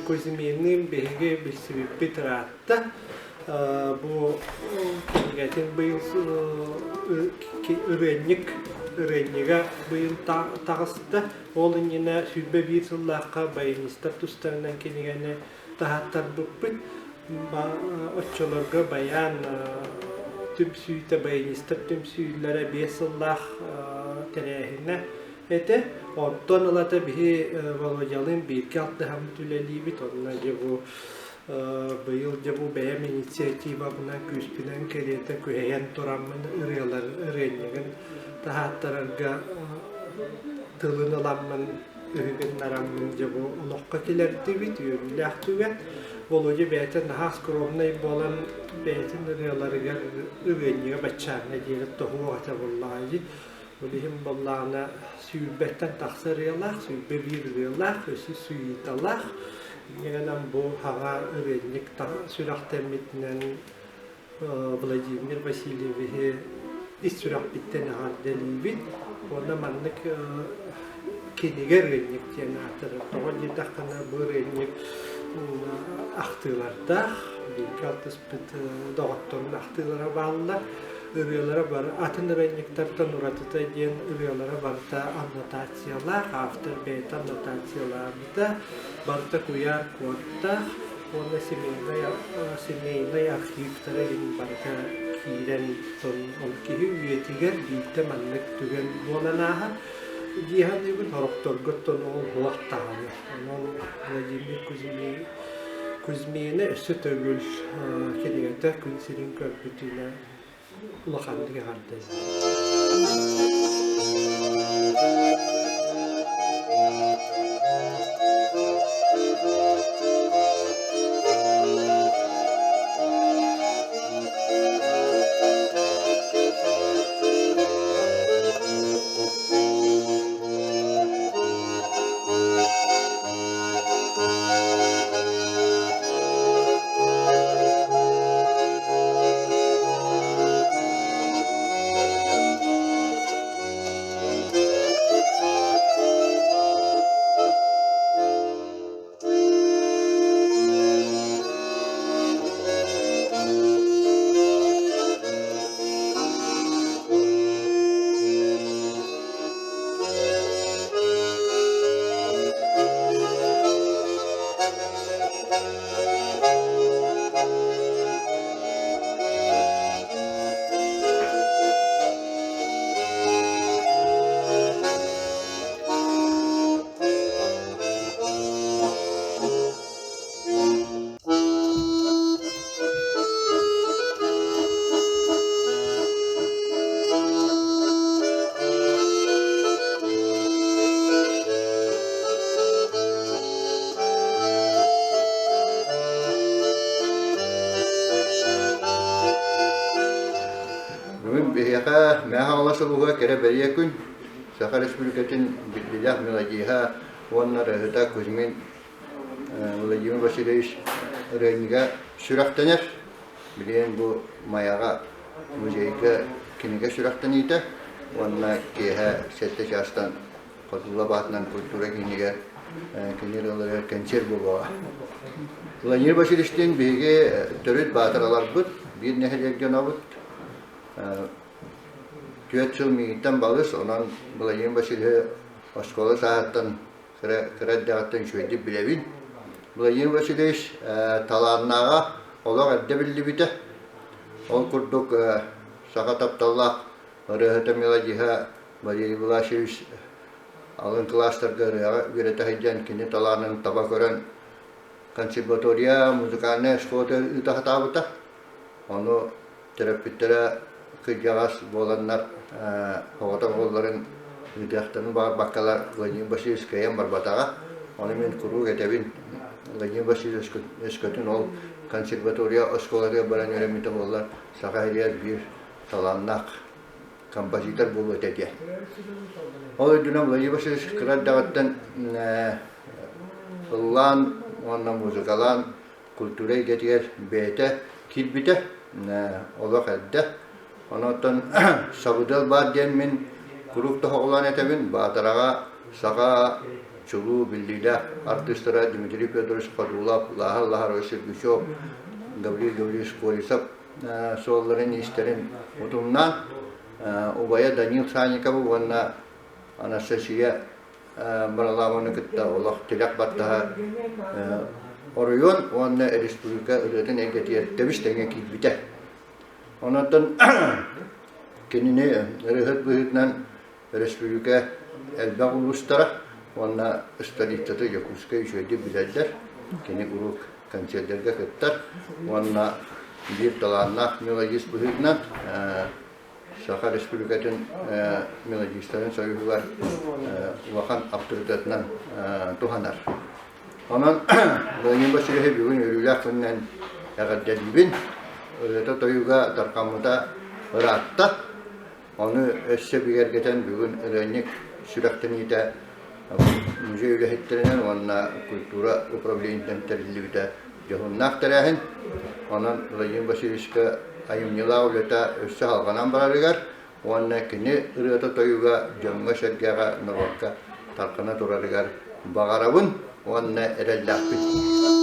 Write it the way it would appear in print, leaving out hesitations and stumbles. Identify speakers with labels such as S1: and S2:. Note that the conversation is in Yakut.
S1: Кузьминныын биһиги билсибиппит ыраатта. Бу кинигэтин быйыл ырыанньык ырыанньыга быйыл таҕыста. Ол иннинэ 21 сыллаахха баянистар тустарынан кинигэни таһааттарбыппыт. Оччолорго баян түмсүүтэ, баянистар түмсүүлэрэ 5 сыллаах тэрээһинэ этэ. Онтон ылата биһи Володялыын бииргэ алтыһаммыт үлэлиибит. Онно дьэ бу быйыл дьэ бу бэйэм инициативабынан күүспүнэн кэриэтэ күһэйэн тураммын ырыалар ырыанньыгын таһааттарарга тылын ыламмын үһүгүннараммын дьэ бу олоххо килэрдибит үөрүүлээх түгэн. Володя бэйэтэ наһаа скромнай буолан бэйэтин ырыаларыгар ырыанньыга баччааҥҥа диэри тоһуох этэ буоллаҕа дии. Ол иһин буоллаҕына сүүрбэттэн тахса ырыалаах, 21 ырыалаах, өссө сюиталаах. Инньэ гынан бу хаҥа ырыанньык сүрэхтэммитинэн Владимир Васильевиһы ис сүрэхпиттэн эҕэрдэлиибин уонна маннык кинигэ ырыанньык диэн аатырар. Тоҕо диэтэххинэ бу ырыанньык ахтыылардаах, бииргэ алтыспыт доҕотторун ахтыылара бааллар. Ырыалара бары атын ырыанньыктартан уратыта диэн ырыалара барыта аннотациялаах, автор бэйэтэ аннотациялаабыта, барыта куйаар куоттаах уонна семейнай, семейнай архивтара иһин барыта киирэн ол киһи үйэтигэр биирдэ маннык түгэн буолан ааһар дии саныыбын сорохторго оттон ол буолар даҕаны онон Владимир Кузьмин Кузьмина өссө төгүл кинигэтэ күн сирин көрбүтүнэн улаханнык эҕэрдэлиибин.
S2: Бүгүн биһиэхэ Мэҥэ Хаҥалас улууһа кэрэ бэлиэ күн Саха Республикатын биллиилээх мелодиһа уонна ырыаһыта Кузьмин Владимир Васильевич ырыанньыга сүрэхтэнэр. Билигин бу Майаҕа музейга кинигэ сүрэхтэниитэ уонна киэһэ сэттэ чаастан Хотулла баатынан культура киинигэр кини ырыаларыгар кэнсиэр буолуоҕа. Владимир Васильевичтыын биһиги төрүт баатыраларбыт, биир нэһилиэк дьонобут. 4 сыл миигиттэн балыс, онон Владимир Васильевиһы оскуола сааһыттан кыра кыра эрдэҕиттэн үчүгэйдик билэбин. Владимир Васильевич талааннааҕа олох эрдэ биллибитэ. Ол курдук саха тапталлаах ырыаһыта мелодиһа Валерий Власьевич алын кылаастарга ырыаҕа үөрэтэ сылдьан кини талаанын таба көрөн консерватория музыкальнай школата ыыта сатаабыта. Ону төрөппүттэрэ кырдьаҕас буоланнар оҕото оҕолорун ыытыахтарын баҕарбаккалар Владимир Васильевич кыайан барбатаҕа. Ону мин куруук этэбин, Владимир Васильевич өскөтүн ол консерватория оскуолатыгар баран үөрэммитэ буоллар, Саха сиригэр биир талааннаах композитор буолуо этэ диэн. Ол үрдүнэн Владимир Васильевич кыра эрдэҕиттэн ыллаан уонна музыкалаан культура эйгэтигэр бэйэтэ киирбитэ, олох эрдэ. Онон сабыдыал баар диэн мин куруук тоһоҕолоон этэбин, Баатараҕа саха чулуу биллиилээх артыыстара Дмитрий Федорович Ходулов, Лааһар Лаһарович Сергучев, Гаврил Гаврильевич Колесов суолларын-иистэрин утумнаан, убайа Данил Санниковы уонна Анастасия Баралаабаны кытта олох тилэх баттаһа оройуон уонна республика ырыатын эйгэтигэр тэбис-тэҥҥэ киирбитэ. Онон кинини ырыаһыт быһыытынан өрөспүүбүлүкэ элбэх улуустара уонна столицата Дьокуускай үчүгэйдик билэллэр. Кини куруук концердэргэ кыттар уонна биир талааннаах мелодист быһыытынан Саха Республикатын мелодистарын союһугар улахан авторитетынан туһанар. Онон Владимир Васильевич бүгүн үөрүүлээх күнүнэн эҕэрдэлиибин. Ырыата-тойуга тарҕаммыта ыраатта. Ону өссө бигэргэтэн бүгүн ырыанньык сүрэхтэниитэ музей үлэһиттэринэн уонна культура управлениетынан тэриллибитэ дьоһуннаах тэрээһин. Онон Владимир Васильевичка айымньылаах үлэтэ өссө салҕанан барарыгар уонна кини ырыата-тойуга дьоҥҥо-сэргэҕэ, норуокка тарҕана турарыгар баҕарабын уонна эрэллээхпин.